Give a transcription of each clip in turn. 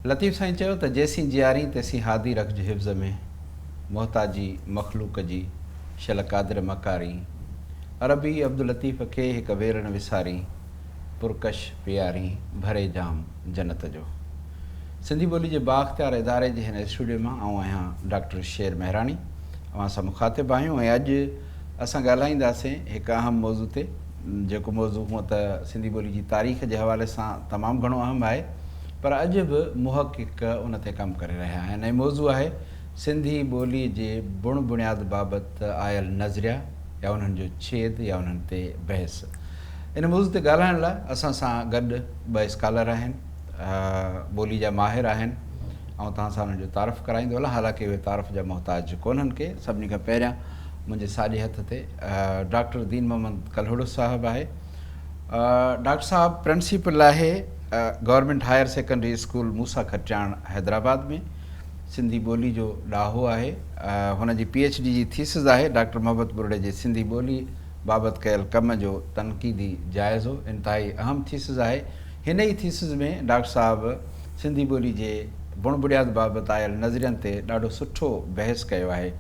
لطيف سائين چيو ته جيسين جيارين تيسين هادي رکج حفظ ۾، محتاجي مخلوق جي، شل قادر مڪارين. عربي عبداللطيف کي هڪ وير نه وسارين، پرڪش پيارين، ڀري جام جنت جو. سنڌي ٻولي جي بااختيار اداري جي هن اسٽوڊيو مان آئون آهيان ڊاڪٽر شير مهراڻي اوهان سان مخاطب آهيون ۽ اڄ اسان ڳالهائينداسين هڪ اهم موضوع تي جيڪو موضوع هونء ته سنڌي ٻولي جي تاريخ جي حوالي سان تمام گهڻو اهم آهي پر اڄ به محقق ان تي ڪم ڪري رهيا آهن ۽ موضوع آهي سنڌي ٻولي جي بڻ بڻياد بابت آيل نظريا يا انهن جو ڇيد يا انهن تي بحث. ان موضوع تي ڳالهائڻ لاء اسان سان گڏ ٻه اسڪالر آهن، ٻولي جا ماهر آهن. آئون توهان سان انهن جو تعارف ڪرائيندو هلان حالانڪه اهي تعارف جا محتاج ڪونهن ڪي. سڀني کان پهريان منهنجي ساڄي هٿ تي ڊاڪٽر دين محمد ڪلهوڙو صاحب آهي. ڊاڪٽر صاحب پرنسپل آهي government higher secondary school Musa Khattian Hyderabad ۾. Sindhi ٻولي جو ڏاهو آهي. هن جي پي ايڇ ڊي جي ٿيسز آهي ڊاڪٽر محبت ٻرڙي جي سنڌي ٻولي بابت ڪيل ڪم جو تنقيدي جائزو. انتهائي اهم ٿيسز آهي. هن ئي ٿيسز ۾ ڊاڪٽر صاحب سنڌي ٻولي جي بڻ بڻياد بابت آيل نظرين تي ڏاڍو سٺو بحث ڪيو آهي.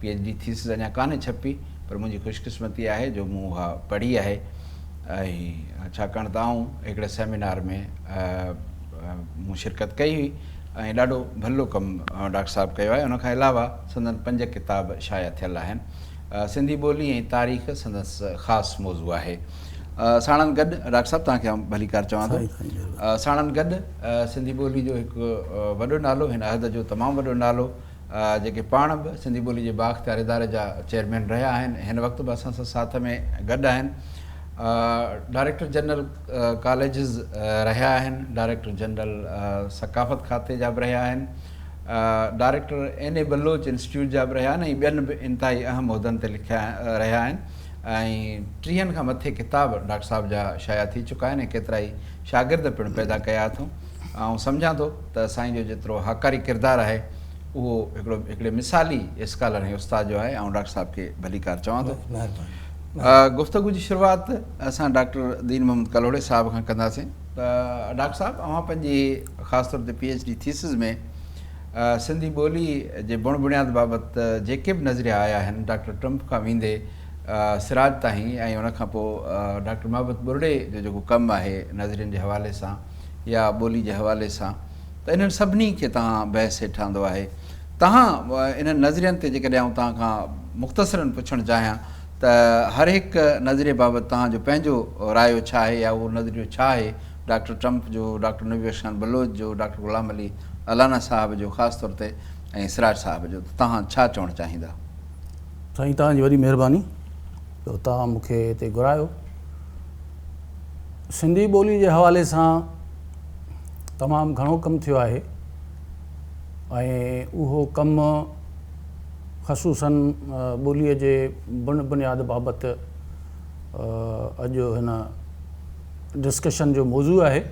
پي ايڇ ڊي ٿيسز اڃا ڪانهي ڇپي پر منهنجي خوشقسمتي آهي جو مون اها پڙهي آهي ۽ ڇاڪاڻ ته آئون هڪڙي سيمينار ۾ مون شرڪت ڪئي هئي ۽ ڏاڍو ڀلو ڪم ڊاڪٽر صاحب ڪيو آهي. ان کان علاوه سندن پنج ڪتاب شايع ٿيل آهن. سنڌي ٻولي ۽ تاريخ سندس خاص موضوع آهي. ساڻن گڏ ڊاڪٽر صاحب توهان کي آئون ڀليڪار چوان ٿو. ساڻن گڏ سنڌي ٻولي جو هڪ وڏو نالو، هن عهد جو تمام وڏو نالو، جيڪي پاڻ به سنڌي ٻولي جي بااختيار اداري جا چيئرمين رهيا آهن، هن وقت به اسان سان ساٿ ۾ گڏ آهن. ڊائريڪٽر جنرل ڪاليجز رهيا آهن، ڊائريڪٽر جنرل ثقافت کاتي جا به رهيا آهن، director N A Baloch institute جا به رهيا آهن ۽ ٻين به انتهائي اهم عهدن تي لکيا رهيا آهن ۽ ٽيهن کان مٿي ڪتاب ڊاڪٽر صاحب جا شايع ٿي چڪا آهن ۽ ڪيترائي شاگرد پڻ پيدا ڪيا اٿئون. آئون سمجهان ٿو ته سائين جو جيترو هاڪاري ڪردار آهي اهو هڪڙو هڪڙي مثالي اسڪالر ۽ استاد جو آهي. آئون ڊاڪٽر صاحب کي ڀليڪار چوان ٿو. گفتگو جي شروعات اسان ڊاڪٽر دين محمد ڪلهوڙي صاحب کان ڪنداسين ته ڊاڪٽر صاحب اوهان پنهنجي خاص طور تي P H D thesis ۾ Sindhi ٻولي جي بڻ بڻياد بابت جيڪي به نظريا آيا آهن ڊاڪٽر ٽرمپ کان ويندي سراج تائين ۽ ان کان پوء ڊاڪٽر محبت ٻرڙي جو جيڪو ڪم آهي نظرين جي حوالي سان يا ٻولي جي حوالي سان ته انهن سڀني کي توهان بحث هيٺ آندو آهي. توهان انهن نظرين تي جيڪڏهن آئون توهان کان مختصراً پڇڻ چاهيان ته هر هڪ نظريي بابت توهان جو پنهنجو رايو ڇا آهي يا اهو نظريو ڇا آهي ڊاڪٽر ٽرمپ جو، ڊاڪٽر نبي بخش خان بلوچ جو، ڊاڪٽر غلام علي الانا صاحب جو خاص طور تي ۽ سراج صاحب جو ته توهان ڇا چوڻ چاهيندا؟ سائين توهان جي وڏي مهرباني جو توهان مون کي هتي گهرايو. سنڌي ٻولي جي حوالي سان تمام گهڻو ڪم ٿيو آهي ۽ اهو ڪم خصوصاً ٻوليء جي بڻ بنياد بابت اڄ هن ڊسڪشن جو موضوع آهي.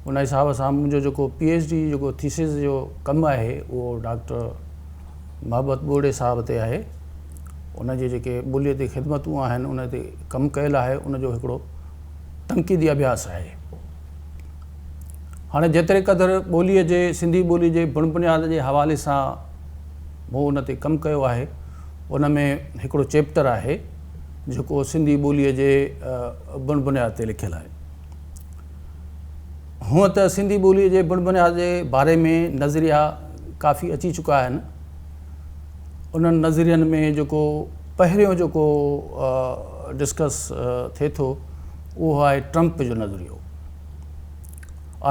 ان حساب سان منهنجو جيڪو پي ايڇ ڊي جيڪو ٿيسز جو ڪم آهي اهو ڊاڪٽر محبت ٻرڙي صاحب تي آهي. ان جي جيڪي ٻوليء تي خدمتون آهن ان تي ڪم ڪيل آهي ان جو هڪڙو تنقيدي اڀياس آهي. هاڻي جيتري قدر ٻوليء جي سنڌي ٻوليء جي بڻ بنياد جي حوالي سان مون ان تي ڪم ڪيو آهي ان ۾ هڪڙو چيپٽر آهي جيڪو سنڌي ٻوليء جي بڻ بنياد تي لکيل آهي. هونء ته سنڌي ٻوليء جي بڻ بنياد جي باري ۾ نظريا ڪافي اچي چڪا آهن. انهن نظرين ۾ جيڪو پهريون جيڪو ڊسڪس ٿئي ٿو اهو آهي ٽرمپ جو نظريو.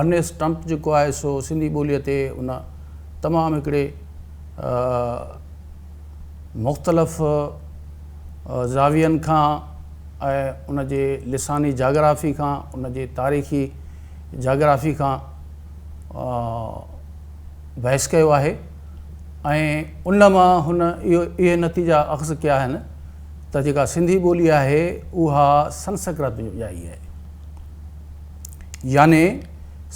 ارنيسٽ ٽرمپ جيڪو آهي سو سنڌي ٻوليء تي ان تمام هڪڙي مختلف زاوين کان ۽ ان جي لساني جاگرافي کان ان جي تاريخي جاگرافي کان بحث ڪيو آهي ۽ ان مان هن اهو اهي نتيجا اخذ ڪيا آهن ته جيڪا سنڌي ٻولي آهي اها سنسڪرت جو ڄائي آهي يعني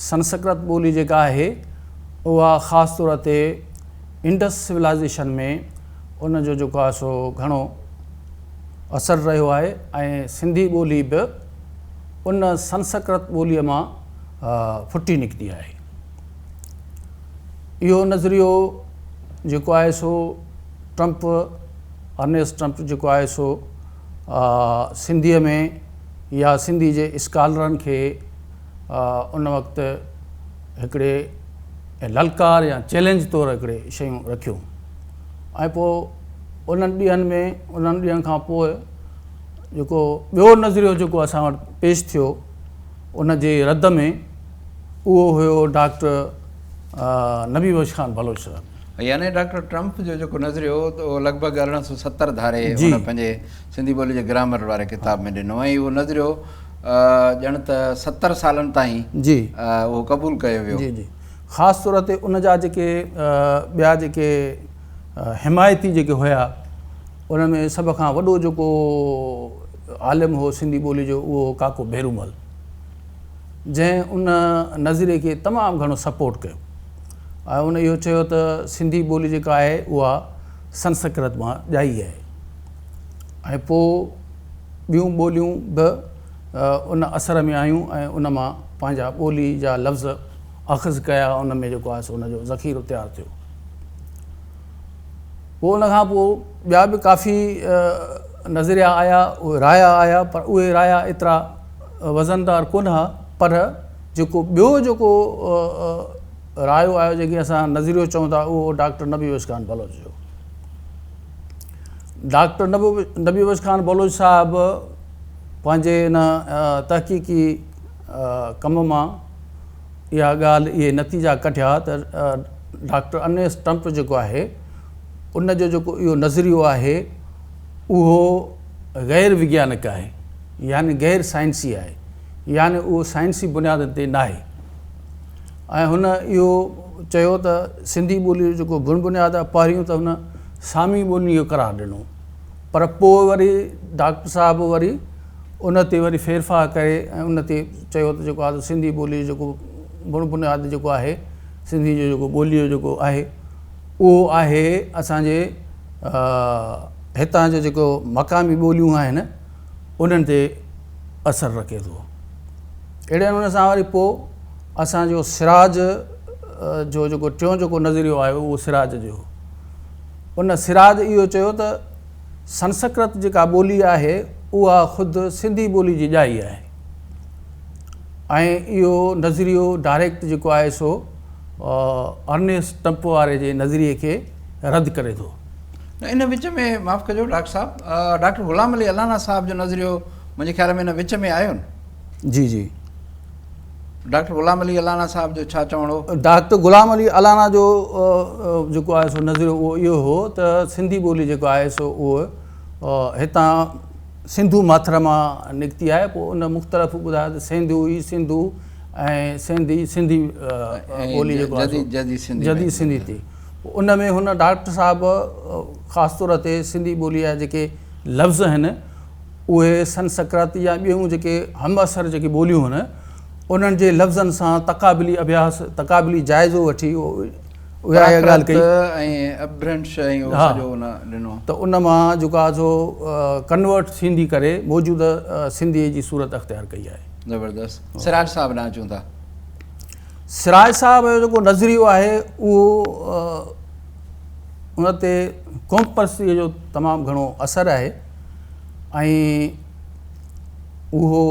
سنسڪرت ٻولي جيڪا آهي اها خاص طور تي انڊس سولائزيشن ۾ ان جو جيڪو آهي سو گهڻو اثر رهيو آهي ۽ سنڌي ٻولي به ان سنسڪرت ٻوليء مان ڦٽي نڪتي آهي. اهو نظريو جيڪو آهي سو ٽرمپ، ارنيسٽ ٽرمپ جيڪو آهي سو سنڌيء ۾ يا سنڌي جي اسڪالرن کي ان وقت هڪڙي للڪار يا چئلينج طور هڪڙي شيون رکيون ۽ پوء انهن ڏينهن ۾ انهن ڏينهن کان پوء جيڪو ٻيو نظريو جيڪو اسان وٽ پيش ٿيو ان جي رد ۾ اهو هيو ڊاڪٽر نبي بخش خان بلوچ صاحب. يعني ڊاڪٽر ٽرمپ جو جيڪو نظريو هو ته اهو لڳ ڀڳ 1870 ڌاري هن پنهنجي سنڌي ٻولي جي گرامر واري ڪتاب ۾ ڏنو ۽ اهو نظريو ڄڻ ته 70 سالن تائين اهو قبول ڪيو ويو. جي جي خاص طور تي ان جا جيڪي ٻيا جيڪي حمايتي جيڪي هيا ان ۾ سڀ کان وڏو جيڪو عالم هو سنڌي ٻولي جو اهو هو ڪاڪو ڀيرومل جنهن ان نظريي کي تمام گهڻو سپورٽ ڪيو ۽ ان اهو چيو ته سنڌي ٻولي جيڪا آهي اها سنسڪرت مان ڄائي آهي ۽ پوء ٻيون ٻوليون به ان اثر ۾ آيون ۽ ان مان پنهنجا ٻولي جا لفظ اخذ ڪيا ان ۾ جيڪو آهي سو ان جو ذخيرو تيار ٿيو. پوء ان کان پوء ٻيا به ڪافي نظريا آيا، اهي رايا آيا پر اهي رايا ايترا وزندار ڪونه ها پر جيڪو ٻيو جيڪو رايو آيو جنهن کي اسان نظريو چئون ٿا اهو ڊاڪٽر نبي بخش خان بلوچ جو. ڊاڪٽر نبي بخش خان بلوچ صاحب پنهنجي ان تحقيقي ڪم مان اها ڳالهه اهي نتيجا ڪڍيا ته ڊاڪٽر انيس ٽمپ جيڪو آهي ان جو جيڪو اهو نظريو آهي اهو غير وگيانڪ آهي يعني غير سائنسي آهي يعني اهو سائنسي بنيادن تي ناهي ۽ هن اهو چيو ته سنڌي ٻولي جو جيڪو بڻ بنياد آهي پهريون ته هن سامي ٻولي جو قرار ڏنو پر پوء وري ڊاڪٽر صاحب وري ان تي وري ڦيرڦار ڪري ۽ ان تي چيو ته جيڪو آهي سنڌي ٻولي جو جيڪو بڻ بنياد جيڪو آهي سنڌي جو جيڪو ٻولي جو جيڪو آهي اهو آهي اسان جي هتان جو جيڪو مقامي ٻوليون آهن انهن تي اثر رکي ٿو اهڙي نموني سان وري پوء اسان جو سراج جو جيڪو ٽيون جيڪو نظريو آيو اهو سراج جو هو ان سراج اهو چيو ته سنسڪرت جيڪا ٻولي آهي اها خود سنڌي ٻولي جي ڄائي آهي ۽ اهو نظريو ڊائريڪٽ جيڪو آهي سو ارنيسٽ ٽمپ واري جي نظريي کي رد ڪري ٿو. ان وچ ۾ معاف ڪجو ڊاڪٽر صاحب ڊاڪٽر غلام علي الانا صاحب جو نظريو منهنجي خيال ۾ ان وچ ۾ آيو نه. جي جي. ڊاڪٽر غلام علي الانا صاحب جو ڇا چوڻ هو؟ ڊاڪٽر غلام علي الانا جو جيڪو آهي سو نظريو اهو اهو هو ته سنڌي ٻولي جيڪو آهي سو اهو هتان سنڌو ماٿر مان نڪتي آهي پوء ان مختلف ٻڌايو ته سنڌو ئي سنڌو ۽ سنڌي سنڌي ٻولي جيڪو آهي جديد سنڌي ٿي ان ۾ هن ڊاڪٽر صاحب خاص طور تي سنڌي ٻولي جا جيڪي لفظ آهن اهي سنسڪرت يا ٻيون جيڪي همعصر جيڪي ٻوليون هن انهن جي لفظن سان تقابلي اڀياس تقابلي جائزو وٺي اها اها ڳالهه ڪئي ۽ اپڀرنش ۽ اهو سڄو ان ڏنو ته ان مان جيڪو آهي سو ڪنورٽ ٿيندي ڪري موجوده سنڌيء جي صورت اختيار ڪئي آهي. زبردست سراج صاحب ڏانهن اچون ٿا. سراج صاحب جو جيڪو نظريو آهي اهو ان تي قومپرستيء جو تمام گهڻو اثر آهي. ۽ اهو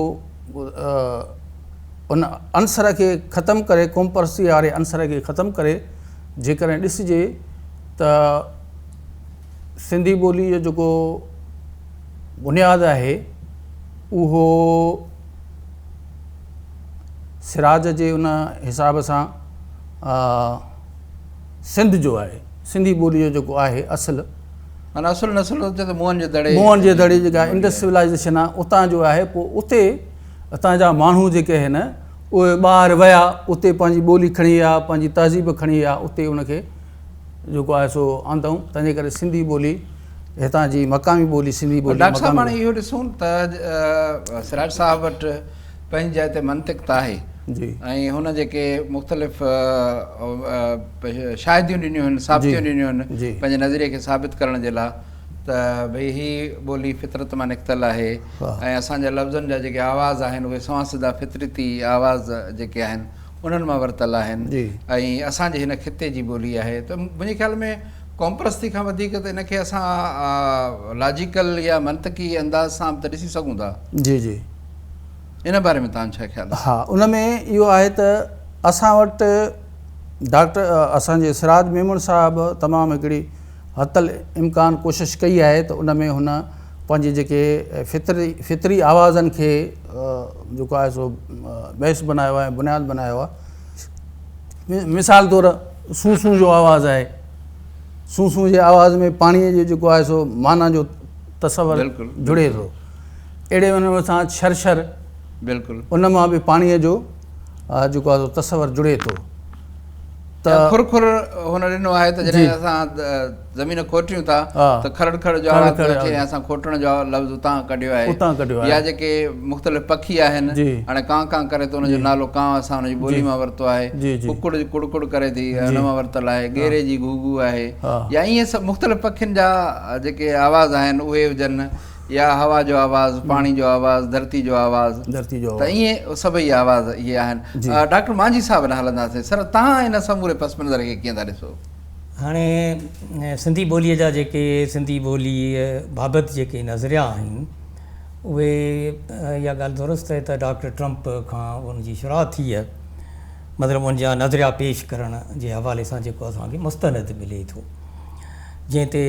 ان عنصر کي ختم ڪري قومپرستي واري عنصر کي ختم ڪري جيڪڏهن ڏسجي ته سنڌي ٻولي جو جيڪو بنياد آهي اهو سراج جي ان حساب سان سنڌ جو آهي سنڌي ٻولي جو جيڪو آهي اصل معنيٰ اصل نسل اتي ته موهن جي دڙي موهن جي دڙي جيڪا انڊس سولائيزيشن آهي اتان جو آهي پوء اتي اتان جا ماڻهو جيڪي آهن اهي ٻاهر ويا اتي پنهنجي ٻولي کڻي ويا پنهنجي تهذيب کڻي ويا اتي ان کي جيڪو آهي سو آندائون تنهنجي ڪري سنڌي ٻولي هتان جي مقامي ٻولي سنڌي ٻولي ڊاڪٽر صاحب هاڻي اهو ڏسون ته سراج صاحب وٽ پنهنجي جاء تي منطق ته آهي جي ۽ هن جيڪي مختلف شاهديون ڏنيون آهن ثابتيون ڏنيون آهن پنهنجي نظريي کي ثابت ڪرڻ جي لاء ته ڀئي هي ٻولي فطرت مان نڪتل آهي ۽ اسان جا لفظن جا جيڪي آواز آهن اهي سنوان سڌا فطرتي آواز جيڪي آهن انهن مان ورتل آهن ۽ اسان جي هن خطي جي ٻولي آهي ته منهنجي خيال ۾ قومپرستي کان وڌيڪ ته ان کي اسان لاجيڪل يا منطقي انداز سان به ته ڏسي سگهون ٿا. جي جي. ان باري ۾ توهان جو ڇا خيال آهي؟ ها ان ۾ اهو آهي ته اسان وٽ ڊاڪٽر اسان جي سراج ميمڻ صاحب تمام هڪڙي حت الامڪان ڪوشش ڪئي آهي ته ان ۾ هن پنهنجي جيڪي فطري فطري آوازن کي جيڪو آهي سو بيس بنايو آهي بنياد بنايو آهي مثال طور سون سون جو آواز آهي سون سون جي آواز ۾ پاڻي جو جيڪو آهي سو معنيٰ جو تصور جڙي ٿو اهڙي نموني سان شر شر بلڪل ان مان به پاڻي جو جيڪو آهي سو تصور جڙي ٿو ته کر کر هن ڏنو آهي ته جڏهن اسان زمين کوٽيون ٿا ته کڙ کڙ جو آواز ٿو اچي ۽ اسان کوٽڻ جو لفظ اتان ڪڍيو آهي يا جيڪي مختلف پکي آهن هاڻي ڪان ڪان ڪري ٿو ان جو نالو ڪان اسان ان جي ٻولي مان ورتو آهي ڪڪڙ جي ڪڙ ڪڙ ڪري ٿي ان مان ورتل آهي ڳيري جي گهو گهو آهي يا ائين سڀ مختلف پکين جا جيڪي آواز آهن اهي هجن يا هوا جو آواز، پاڻي جو آواز، ڌرتي جو آواز ته ائين سڀئي آواز اهي آهن. ڊاڪٽر مانجهي صاحب ڏانهن هلنداسين. سر توهان ان سموري پس منظر کي ڪيئن ٿا ڏسو؟ هاڻي سنڌي ٻوليء جا جيڪي سنڌي ٻوليء بابت جيڪي نظريا آهن اهي اها ڳالهه درست آهي ته ڊاڪٽر ٽرمپ کان ان جي شروعات ٿي آهي مطلب ان جا نظريا پيش ڪرڻ جي حوالي سان جيڪو اسان کي مستند ملي ٿو. جنهن تي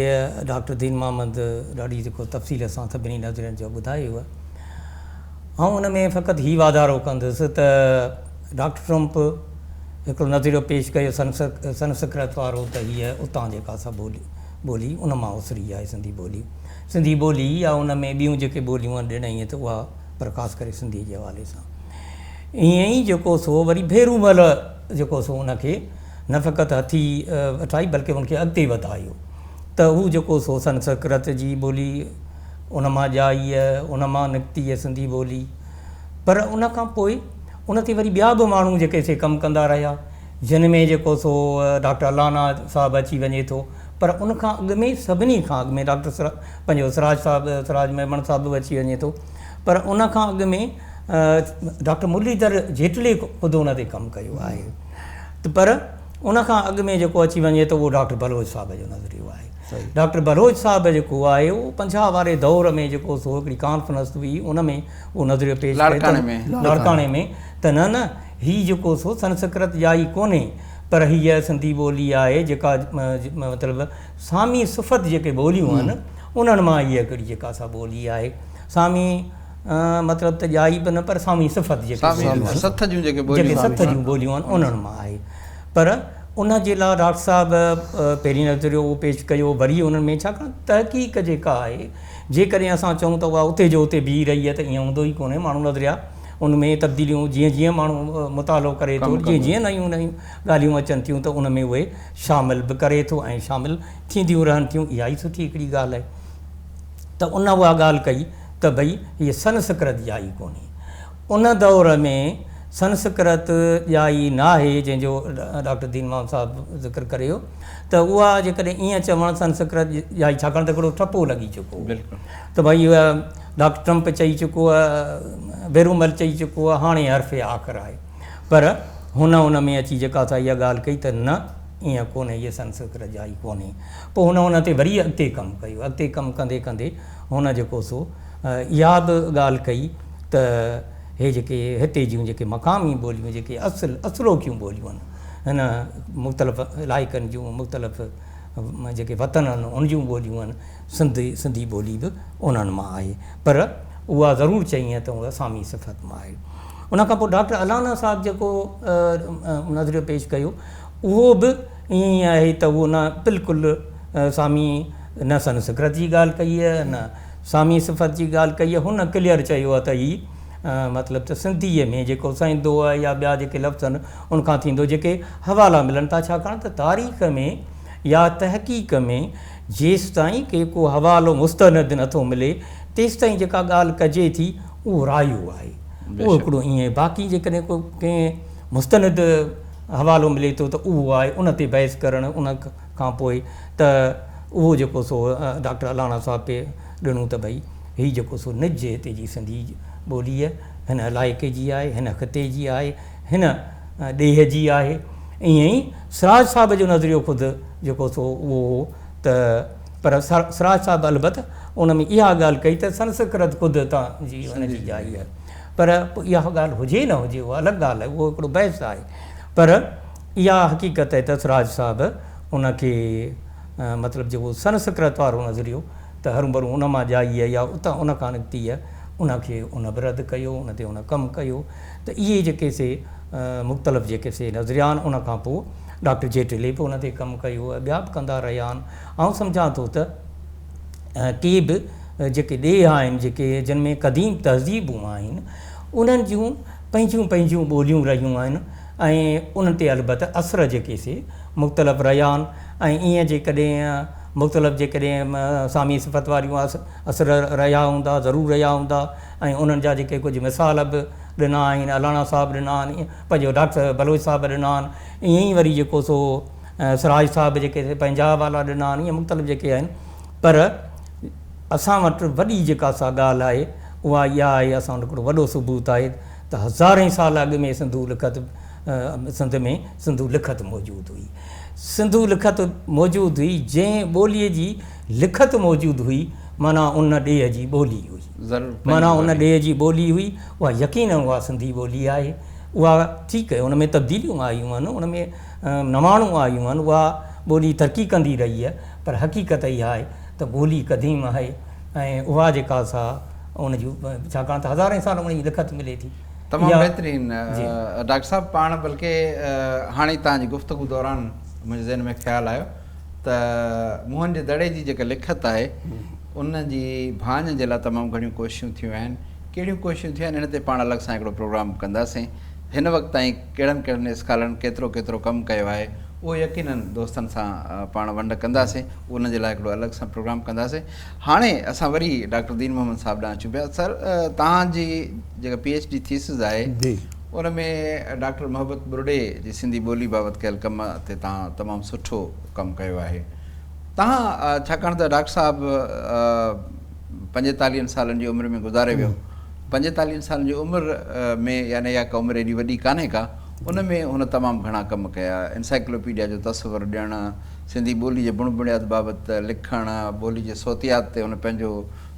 ڊاڪٽر دين محمد ڏاڍي جيڪو تفصيل سان سڀني نظرين جو ٻڌايو آهي. آئون ان ۾ فقط هي واڌارو ڪندس ته ڊاڪٽر ٽرمپ هڪڙو نظريو پيش ڪيو سنسڪرت وارو ته هيء اتان جيڪا سا ٻولي ٻولي ان مان اسري آهي سنڌي ٻولي. سنڌي ٻولي يا ان ۾ ٻيون جيڪي ٻوليون آهن ڏنائين ته اها پر خاص ڪري سنڌي جي حوالي سان. ائين ئي جيڪو سو وري ڀيرومل جيڪو سو ان کي نه فقط هٿي وٺائي بلڪه ان کي اڳتي وڌايو ته هو جيڪو سو سنسڪرت جي ٻولي ان مان ڄائي ان مان نڪتي سنڌي ٻولي پر ان کان پوء ان تي وري ٻيا به ماڻهو جيڪي سي ڪم ڪندا رهيا جن ۾ جيڪو سو ڊاڪٽر الانا صاحب اچي وڃي ٿو پر ان کان اڳ ۾ سڀني کان اڳ ۾ ڊاڪٽر پنهنجو سراج صاحب سراج ميمڻ صاحب به اچي وڃي ٿو پر ان کان اڳ ۾ ڊاڪٽر مرليڌر جيٽلي خود ان تي ڪم ڪيو آهي ته پر ان کان اڳ ۾ جيڪو اچي وڃي ٿو اهو ڊاڪٽر بلوچ صاحب جو نظريو آهي. ڊاڪٽر بلوچ صاحب جيڪو آهي اهو 50 واري دور ۾ جيڪو سو هڪڙي ڪانفرنس هئي ان ۾ اهو نظريو پيش ڪيو ته لاڙڪاڻي ۾ ته نه نه هي جيڪو سو سنسڪرت ڄائي ڪونهي پر هيء سنڌي ٻولي آهي جيڪا مطلب سامي صفت جيڪي ٻوليون آهن انهن مان هيء هڪڙي جيڪا سا ٻولي آهي سامي مطلب ته ڄائي به نه پر سامي صفت جيڪي سامي سٿ جون جيڪي ٻوليون جيڪي سٿ جون ٻوليون آهن انهن مان آهي پر ان جي لاء ڊاڪٽر صاحب پهرين نظريو اهو پيش ڪيو وري انهن ۾ ڇاڪاڻ تحقيق جيڪا آهي جيڪڏهن اسان چئون ته اها اتي جو اتي بيهي رهي آهي ته ائين هوندو ئي ڪونهي ماڻهو نظريا ان ۾ تبديليون جيئن جيئن ماڻهو مطالعو ڪري ٿو جيئن جيئن نيون نيون ڳالهيون اچن ٿيون ته ان ۾ اهي شامل به ڪري ٿو ۽ شامل ٿينديون رهن ٿيون اها ئي سٺي هڪڙي ڳالهه آهي ته ان اها ڳالهه ڪئي ته ڀئي هيء سنسڪرت ڄائي ڪونهي. ان دور ۾ سنسڪرت ڄائي ناهي جنهن جو ڊاڪٽر دين محمد صاحب ذڪر ڪريو ته اها جيڪڏهن ائين چوڻ سنسڪرت ڄائي ڇاڪاڻ ته هڪڙو ٺپو لڳي چڪو هو ته ڀئي اها ڊاڪٽر ٽرمپ چئي چڪو آهي، ڀيرومل چئي چڪو آهي هاڻي حرف آخر آهي. پر هن ان ۾ اچي جيڪا سا اها ڳالهه ڪئي ته نه ائين ڪونهي هيء سنسڪرت ڄائي ڪونهي. پوء هن ان تي وري اڳتي ڪم ڪيو. اڳتي ڪم ڪندي ڪندي هن جيڪو سو اها به ڳالهه ڪئي ته هي جيڪي هتي جون جيڪي مقامي ٻوليون جيڪي اصل اصلوڪيون ٻوليون آهن هن مختلف علائقن جون مختلف جيڪي وطن آهن ان جون ٻوليون آهن سنڌ سنڌي ٻولي به انهن مان آهي پر اها ضرور چئين ته اها سامي صفت مان آهي. ان کان پوء ڊاڪٽر الانا صاحب جيڪو نظريو پيش ڪيو اهو به ائين ئي آهي ته اهو نه بلڪل سامي نه سنسڪرت جي ڳالهه ڪئي آهي نه سامي صفت جي ڳالهه ڪئي آهي هن ڪليئر چيو آهي ته هي مطلب ته سنڌيء ۾ جيڪو سئندو آهي يا ٻيا جيڪي لفظ آهن ان کان ٿيندو جيڪي حوالا ملن ٿا ڇاڪاڻ ته تاريخ ۾ يا تحقيق ۾ جيستائين ڪي ڪو حوالو مستند نٿو ملي تيستائين جيڪا ڳالهه ڪجي ٿي اهو رايو آهي اهو هڪڙو ائين باقي جيڪڏهن ڪو ڪنهن مستند حوالو ملي ٿو ته اهو آهي ان تي بحث ڪرڻ ان کان پوء ته اهو جيڪو سو ڊاڪٽر الانا صاحب پي ڏنو ته ڀئي هي جيڪو سو نج هتي جي سنڌي ٻوليء هن علائقي جي آهي هن خطي جي آهي هن ڏيهه جي آهي. ائين ئي سراج صاحب جو نظريو خود جيڪو سو اهو هو ته پر سراج صاحب البت ان ۾ اها ڳالهه ڪئي ته سنسڪرت خود اتان جي ان جي ڄائي آهي. پر پوء اها ڳالهه هجي نه هجي اها الڳ ڳالهه آهي، اهو هڪڙو بحث آهي. پر اها حقيقت آهي ته سراج صاحب ان کي مطلب جيڪو سنسڪرت وارو نظريو ته هروڀرو ان مان ڄائي آهي يا اتان ان کان نڪتي آهي، ان کي ان به رد ڪيو، ان تي ان ڪم ڪيو ته اهي جيڪي سي مختلف جيڪي سي نظريا آهن، ان کان پوء ڊاڪٽر جيٽلي به ان تي ڪم ڪيو ۽ ٻيا به ڪندا رهيا آهن. آئون سمجهان ٿو ته ڪي به جيڪي ڏيهه آهن، جيڪي جن ۾ قديم تهذيبون آهن، انهن جون پنهنجون پنهنجون ٻوليون رهيون آهن ۽ انهن تي البته اثر جيڪي سي مختلف رهيا آهن ۽ ائين جيڪڏهن مختلف جيڪڏهن سامي صفت واريون اثر رهيا هوندا، ضرور رهيا هوندا ۽ انهن جا جيڪي ڪجهه مثال به ڏنا آهن، الانا صاحب ڏنا آهن، پنهنجو ڊاڪٽر بلوچ صاحب ڏنا آهن، ائين ئي وري جيڪو سو سراج صاحب جيڪي پنهنجا حوالا ڏنا آهن، ائين مختلف جيڪي آهن پر اسان وٽ وڏي جيڪا سا ڳالهه آهي اها اها آهي، اسان وٽ هڪڙو وڏو ثبوت آهي ته هزارين سال اڳ ۾ سنڌو لکت سنڌ ۾ سنڌو لکت موجود هئي. سنڌو لکت موجود هئي، جنهن ٻوليء جي لکت موجود هئي معنيٰ ان ڏيهه جي ٻولي هئي. معنيٰ ان ڏيهه جي ٻولي هئي، اها يقيناً اها سنڌي ٻولي آهي. اها ٺيڪ آهي ان ۾ تبديليون آيون آهن، ان ۾ نواڻون آيون آهن، اها ٻولي ترقي ڪندي رهي آهي، پر حقيقت اها آهي ته ٻولي قديم آهي ۽ اها جيڪا سا ان جي ڇاڪاڻ ته هزارين سال ان جي لکت ملي ٿي. تمام بهترين ڊاڪٽر صاحب پاڻ بلڪه هاڻي توهان جي گفتگو دوران منهنجي ذهن ۾ خيال آيو ته موهن جي دڙي جي جيڪا لکت آهي ان جي ڀاڃ جي لاء تمام گهڻيون ڪوششون ٿيون آهن ڪهڙيون ڪوششون ٿيون آهن ان تي پاڻ الڳ سان هڪڙو پروگرام ڪنداسين هن وقت تائين ڪهڙن ڪهڙن اسڪالرن ڪيترو ڪيترو ڪم ڪيو آهي اهو يقينن دوستن سان پاڻ ونڊ ڪنداسين ان جي لاء هڪڙو الڳ سان پروگرام ڪنداسين هاڻي اسان وري ڊاڪٽر دين محمد صاحب ڏانهن اچون پيا سر توهان جي جيڪا پي ايڇ ڊي ٿيسز آهي ان ۾ ڊاڪٽر محبت ٻرڙي جي سنڌي ٻولي بابت ڪيل ڪم تي توهان تمام سٺو ڪم ڪيو آهي توهان ڇاڪاڻ ته ڊاڪٽر صاحب پنجيتاليهن سالن جي عمر ۾ گذاري ويو پنجيتاليهن سالن جي عمر ۾ يعني اها ڪا عمر ايڏي وڏي ڪانهي ڪا ان ۾ هن تمام گهڻا ڪم ڪيا انسائيڪلوپيڊيا جو تصور ڏيڻ سنڌي ٻولي جي بڻ بڻياد بابت لکڻ، ٻولي جي صوتيات تي هن پنهنجو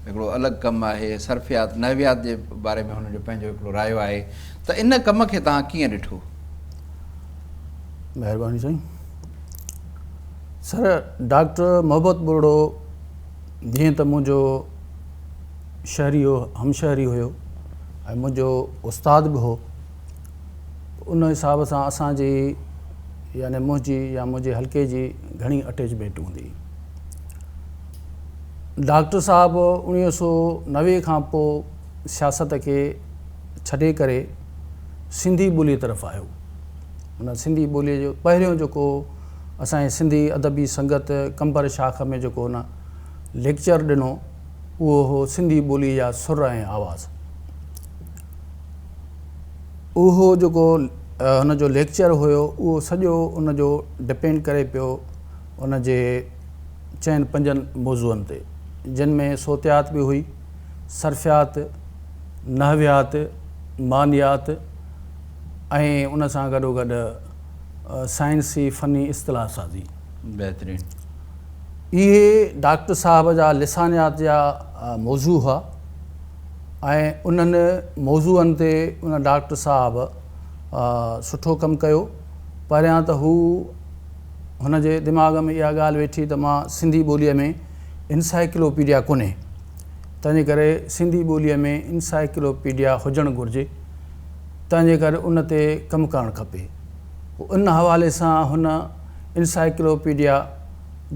هڪڙو الڳ ڪم آهي، صرفيات، نحويات جي باري ۾ هن جو پنهنجو هڪڙو رايو آهي ته ان ڪم کي توهان ڪيئن ڏٺو؟ مهرباني سائين. سر ڊاڪٽر محبت ٻرڙو جيئن ته منهنجو شهري هو، هم شهري هيو ۽ منهنجو استاد به هو. ان حساب سان اسان جي يعني منهنجي يا منهنجي حلقي جي گهڻي اٽيچمينٽ هوندي هئي. ڊاڪٽر صاحب اوڻيهه سو 90 کان پوء سياست کي ڇڏي ڪري سنڌي ٻوليء طرف آيو. ان سنڌي ٻوليء جو پهريون جيڪو اسان جي سنڌي ادبي سنگت قمبر شاخ ۾ جيڪو هن ليڪچر ڏنو اهو هو سنڌي ٻوليء جا سر ۽ آواز. اهو جيڪو هن جو ليڪچر هيو اهو سڄو ان جو ڊپينڊ ڪري پيو ان جي چئن پنجن موضوعن تي جن ۾ صوتيات به هئي، صرفيات، نحويات، معنيات ۽ ان سان گڏو گڏ سائنسي فني اصطلاح سازي. بهترين. اهي ڊاڪٽر صاحب جا لسانيات جا موضوع هئا. ۽ انهن موضوعن تي ان ڊاڪٽر صاحب سٺو ڪم ڪيو. پهريان ته هو هن جي دماغ ۾ اها ڳالهه ويٺي ته مان سنڌي ٻوليء ۾ انسائيڪلوپيڊيا ڪونهي، تنهنجي ڪري سنڌي ٻوليء ۾ انسائيڪلوپيڊيا هجڻ گهرجي، تنهنجي ڪري ان تي ڪم ڪرڻ کپي. پوء ان حوالي سان هن انسائيڪلوپيڊيا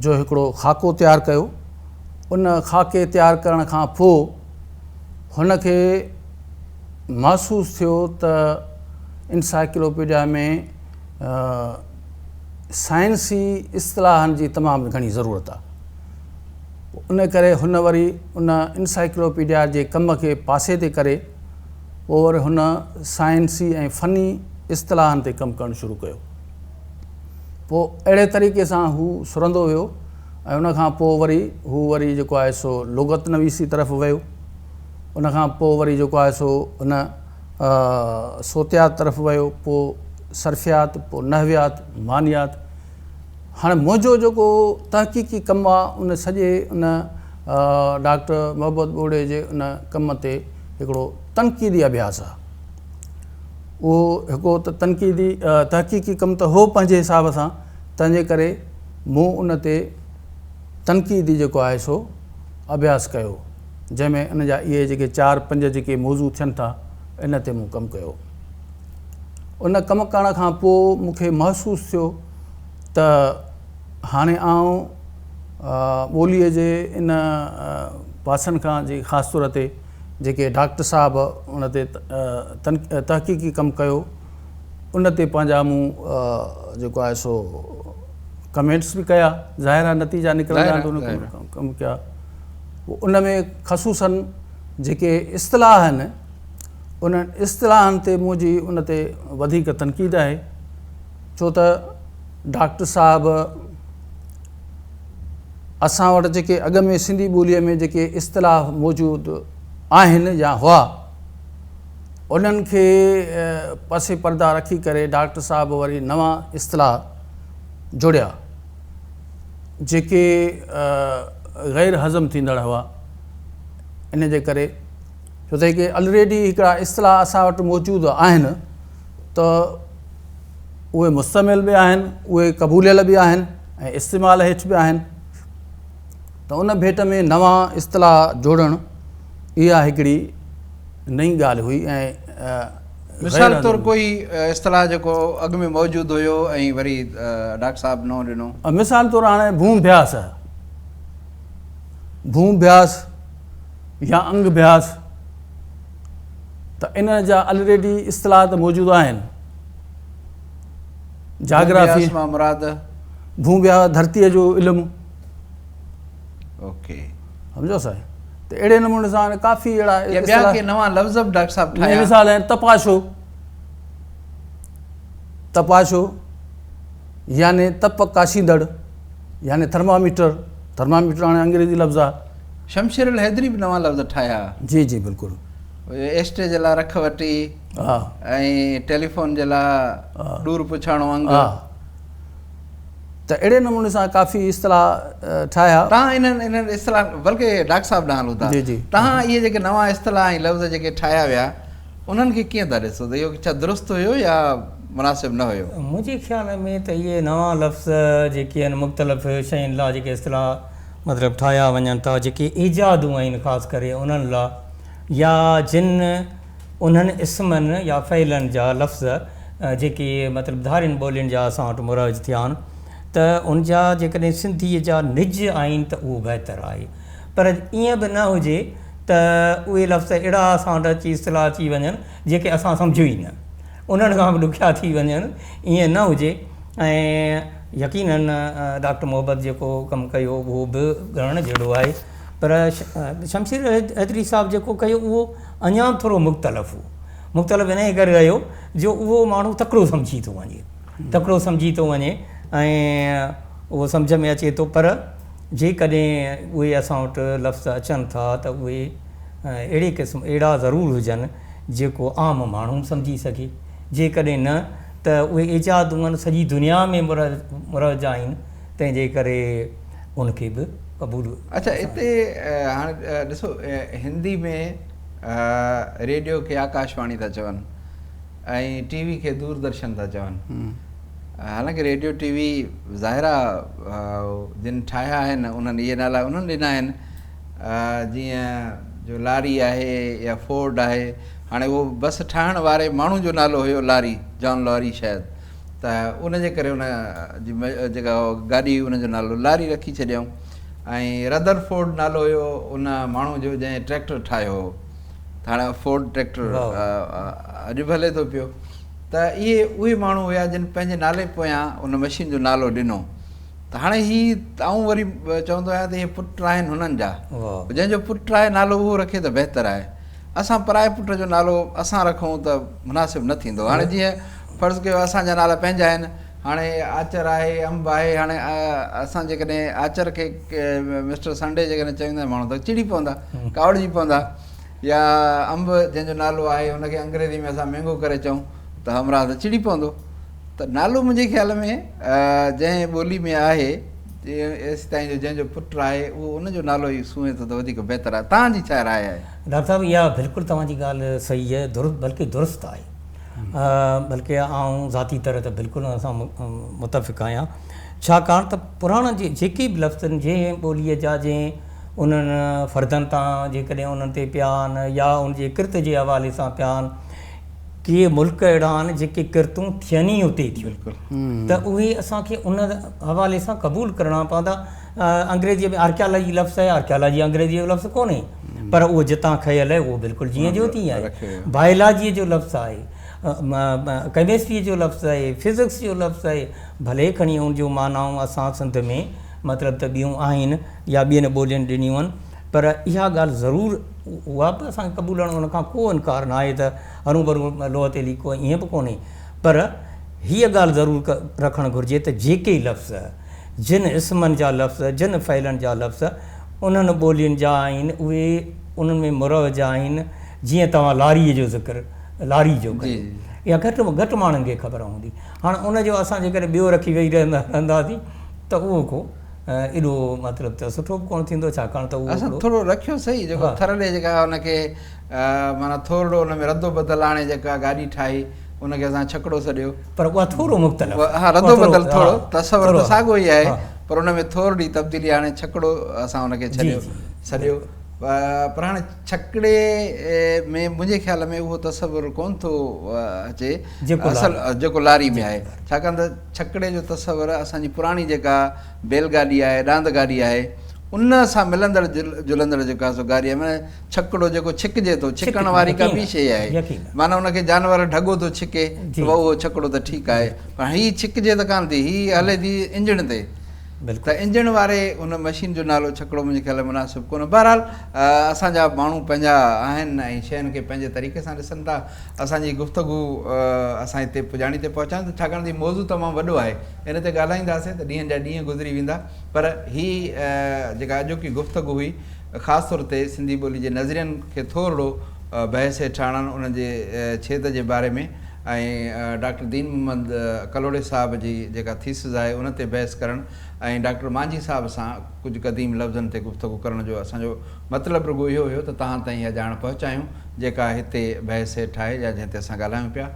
جو هڪڙو خاڪو تيار ڪيو. ان خاڪي تيار ڪرڻ کان پوء هن کي محسوس ٿيو ته انسائيڪلوپيڊيا ۾ سائنسي اصطلاحن جي تمام گهڻي ضرورت آهي. ان ڪري هن وري ان انسائيڪلوپيڊيا جي ڪم کي پاسي تي ڪري پوء وري هن سائنسي ۽ فني اصطلاحن تي ڪم ڪرڻ شروع ڪيو. پوء اهڙي طريقي سان هو سرندو ويو ۽ ان کان پوء وري هو وري جيڪو آهي سو لغت نويسي طرف ويو. ان کان پوء وري جيڪو آهي سو هن صوتيات طرف ويو. پوء صرفيات، پوء نحويات، معنيات. هاڻي منهنجو جيڪو تحقيقي ڪم آ ان سڄي ان ڊاڪٽر محبت ٻوڙي جي ان ڪم تي هڪڙو تنقيدي اڀياس آ. اهو هڪڙو ته تنقيدي تحقيقي ڪم ته هو پنهنجي حساب سان تنهن جي ڪري مون ان تي تنقيدي جيڪو آهي سو اڀياس ڪيو جنهن ۾ ان جا اهي جيڪي چار پنج جيڪي موضوع ٿين ٿا ان تي مون ڪم ڪيو. ان ڪم ڪرڻ کان پوء مون کي محسوس ٿيو ته هاڻي آئون ٻوليء جي ان پاسن کان جي خاص طور تي جيڪي ڊاڪٽر صاحب ان تي تحقيقي ڪم ڪيو ان تي پنهنجا مون جيڪو آهي سو ڪمينٽس به ڪيا ظاهر آهي نتيجا نڪرندا ته ان ڪم ڪيا ان ۾ خصوصا جيڪي اصطلاح آهن انهن اصطلاحن تي منهنجي ان تي وڌيڪ تنقيد آهي ڇو ته ڊاڪٽر صاحب اسان وٽ جيڪي اڳ ۾ سنڌي ٻوليء ۾ جيڪي اصطلاح موجود آهن يا هئا انهن کي پس پرده رکي ڪري ڊاڪٽر صاحب وري نوان اصطلاح جوڙيا جيڪي غير هضم ٿيندڙ هئا ان جي ڪري ڇو ته هڪ الريڊي هڪڙا اصطلاح اسان وٽ موجود آهن ته اهي مستعمل به آهن اهي قبوليل به آهن ۽ استعمال هيٺ به آهن ته ان ڀيٽ ۾ نوان اصطلاح جوڙڻ اها هڪڙي نئين ڳالهه هئي ۽ مثال طور ڪوئي اصطلاح جيڪو اڳ ۾ موجود هيو ۽ وري ڊاڪٽر صاحب نئون ڏنو. مثال طور هاڻي ڀونء ڀياس، ڀونء ڀياس يا انگ ڀياس ته ان جا الريڊي اصطلاح ته موجود آهن. جاگرافي مان مراد ڀونء ڀياس ڌرتيء جو علم. اوڪي سمجهو سائين ته اهڙي نموني سان ڪافي اهڙا يا ٻيا ڪي نوان لفظ به ڊاڪٽر صاحب ٺاهيا. مثال آهن تپاشو، تپاشو يعني تپ ڪاشيندڙ يعني ٿرماميٽر، ٿرماميٽر هاڻي انگريزي لفظ آهي. شمشير الحيدري به نوان لفظ ٺاهيا. جي جي بلڪل. ايسٽي جي لاء رک وٽي ۽ ٽيليفون جي لاء ڏور پڇاڻو انگ. ته اهڙي نموني سان ڪافي اصطلاح ٺاهيا. توهان انهن انهن اصطلاح بلڪه ڊاڪٽر صاحب ڏانهن هلون ٿا. جي جي. توهان اهي جيڪي نوان اصطلاح ۽ لفظ جيڪي ٺاهيا ويا انهن کي ڪيئن ٿا ڏسو ته اهو ڇا درست هيو يا مناسب نه هيو؟ منهنجي خيال ۾ ته اهي نوان لفظ جيڪي آهن مختلف شين لاء جيڪي اصطلاح مطلب ٺاهيا وڃن ٿا جيڪي ايجادون آهن خاص ڪري انهن لاء يا جن انهن اسمن يا فعلن جا لفظ جيڪي مطلب ڌارين ٻولين جا اسان وٽ مروج ٿيا آهن ته ان جا جيڪڏهن سنڌيء جا نج آهن ته اهو بهتر آهي پر ائين به نه هجي ته اهي لفظ اهڙا اسان وٽ اچي اصطلاح اچي وڃن جيڪي اسان سمجهون ئي نه انهن کان به ڏکيا ٿي وڃن ائين نه هجي ۽ يقيناً ڊاڪٽر محبت جيڪو ڪم ڪيو اهو به ڳڻڻ جهڙو آهي پر شمشير حيدري صاحب جيڪو ڪيو اهو اڃا به ٿورو مختلف هو. مختلف انهيء ڪري رهيو جو اهو ماڻهو تڪڙو سمجهي ٿو وڃي. تڪڙو سمجهي ٿو وڃي ۽ اهو سمجهه ۾ اچي ٿو پر جيڪڏهن اهي اسان وٽ لفظ اچن ٿا ته اهي اهڙي قسم اهڙا ضرور هجن جيڪو عام ماڻهو به سمجهي سگهي. جيڪڏهن نه ته اهي ايجادون آهن سڄي دنيا ۾ مروج آهن تنهن جي ڪري ان کي به قبول. اڇا اتي هاڻي ڏسو هندي ۾ ريڊيو کي آڪاشواڻي ٿا چون ۽ ٽي وي کي دوردرشن ٿا چون حالانڪه ريڊيو ٽي وي ظاهر آ جن ٺاهيا آهن انهن اهي نالا انهن ڏنا آهن جيئن جو لاري آهي يا فورڊ آهي هاڻي اهو بس ٺاهڻ واري ماڻهو جو نالو هيو لاري جان لاري شايد ته ان جي ڪري ان جي جيڪا گاڏي هئي ان جو نالو لاري رکي ڇڏيائون ۽ ردر فورڊ نالو هيو ان ماڻهو جو جنهن ٽريڪٽر ٺاهيو هو ته هاڻي فورڊ ٽريڪٽر اڄ به هلي ٿو پيو ته اهي اهي ماڻهو هيا جن پنهنجي نالي پويان ان مشين جو نالو ڏنو ته هاڻي هي آئون وري چوندو آهيان ته اهي پٽ آهن هنن جا جنهن جو پٽ آهي نالو اهو رکي ته بهتر آهي اسان پرائي پٽ جو نالو اسان رکون ته مناسب نه ٿيندو. هاڻي جيئن فرض ڪيو اسان جا نالا پنهنجا آهن، هاڻي آچر آهي، انب آهي، هاڻي اسان جيڪڏهن آچر کي مسٽر سنڊي جيڪڏهن چوين ته ماڻهو ته چڙي پوندا، ڪاوڙجي پوندا يا انب جنهن جو نالو آهي ان کي انگريزي ۾ اسان مينگو ڪري چئون ته همراهه ته چڙي پوندو. ته نالو منهنجي خيال ۾ جنهن ٻولي ۾ آهي ايسيتائين جو جنهن جو پٽ آهي اهو ان جو نالو ئي سونهي ٿو ته وڌيڪ بهتر آهي. توهان جي ڇا راء آهي؟ ڊاڪٽر صاحب اها بلڪل توهان جي ڳالهه صحيح آهي درست بلڪه درست آهي بلڪه آئون ذاتي طرح ته بلڪل ان سان متفق آهيان ڇاڪاڻ ته پراڻا جي جيڪي به لفظ آهن جنهن ٻوليء جا جنهن انهن فردن تان جيڪڏهن انهن تي پيا آهن يا ان جي ڪرت جي حوالي سان پيا آهن ڪي ملڪ اهڙا آهن جيڪي ڪرتون ٿين ئي اتي ٿيون ته اهي اسان کي ان حوالي سان قبول ڪرڻا پوندا. انگريزيء ۾ آرڪيالاجي لفظ آهي، آرڪيالاجي انگريزيء جو لفظ ڪونهي پر اهو جتان کنيل آهي اهو بلڪل جيئن جو تيئن آهي. بايولاجيء جو لفظ آهي، ڪيمسٽريء جو لفظ آهي، فزڪس جو لفظ آهي، ڀلي کڻي ان جون معنائون اسان سنڌ ۾ مطلب ته ٻيون آهن يا ٻين ٻولين ڏنيون آهن پر اها ڳالهه ضرور اها به اسان کي قبولڻ ان کان ڪو انڪار ناهي ته هروڀرو لوهه تي ليڪو ائين به ڪونهي پر هيء ڳالهه ضرور رکڻ گهرجي ته جيڪي لفظ جن اسمن جا لفظ جن فعلن جا لفظ انهن ٻولين جا آهن اهي انهن ۾ مروج آهن جيئن توهان لاريء جو ذڪر لاري جو ڪيو اها گهٽ گهٽ ماڻهن کي خبر هوندي هاڻ ان جو اسان جيڪڏهن ٻيو رکي ويهي رهنداسين ته اهو ڪو ايڏو مطلب ته سٺو به ڪونه ٿيندو ڇاڪاڻ ته اهو اسان ٿورو رکيو سهي جيڪو ٿر ڏي جيڪا ان کي معنيٰ ٿورڙو ان ۾ ردو بدل آڻي جيڪا گاڏي ٺاهي ان کي اسان ڇڪڙو سڏيو. پر اها ٿورو مختلف ها ردو بدل ٿورو تصور ته ساڳو ئي آهي پر ان ۾ ٿورڙي تبديلي آڻي ڇڪڙو اسان ان کي ڇڏيو سڏيو پر هاڻي ڇڪڙي ۾ منهنجي خيال ۾ اهو تصور ڪونه ٿو اچي اصل جيڪو لاري ۾ آهي ڇاڪاڻ ته ڇڪڙي جو تصور اسان جي پراڻي جيڪا بيل گاڏي آهي، ڏاند گاڏي آهي، ان سان ملندڙ جلندڙ جيڪو آهي سو گاري آهي معنيٰ ڇڪڙو جيڪو ڇڪجي ٿو، ڇڪڻ واري ڪا ٻي شيء آهي، معنيٰ ان کي جانور ڍڳو ٿو ڇڪي ته اهو ڇڪڙو ته ٺيڪ آهي پر هي ڇڪجي ته ڪانه ٿي، هي هلي ٿي انجڻ تي ته انجڻ واري ان مشين جو نالو ڇڪڙو منهنجي خيال ۾ مناسب ڪونه. بهرحال اسان جا ماڻهو پنهنجا آهن ۽ شين کي پنهنجي طريقي سان ڏسن ٿا. اسان جي گفتگو اسان هتي پڄاڻي تي پهچايون ته ڇاڪاڻ ته هي موضوع تمام وڏو آهي ان تي ڳالهائينداسين ته ڏينهن جا ڏينهن گذري ويندا پر هي جيڪا اڄوڪي گفتگو هئي خاص طور تي سنڌي ٻولي جي نظرين کي ٿورڙو بحث هيٺ آڻڻ ان جي ڇيد جي باري ۾ ۽ ڊاڪٽر دين محمد ڪلهوڙي صاحب جي جيڪا ٿيسز آهي ان تي بحث ڪرڻ ۽ ڊاڪٽر مانجهي صاحب سان ڪجهه قديم لفظن تي گفتگو ڪرڻ جو اسان جو مطلب رڳو اهو هيو ته توهان تائين اها ڄاڻ پهچايون جيڪا هتي بحث هيٺ آهي يا جنهن تي اسان ڳالهايون پيا.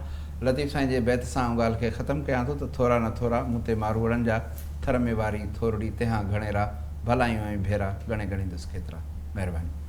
لطيف سائين جي بيت سان آئون ڳالهه کي ختم ڪيان ٿو ته ٿورا نه ٿورا مون تي ماروئڙن جا ٿر ۾ واري ٿورڙي تنهان گهڻيرا ڀلايون ۽ ڀيرا ڳڻي ڳڻيندس ڪيترا. مهرباني.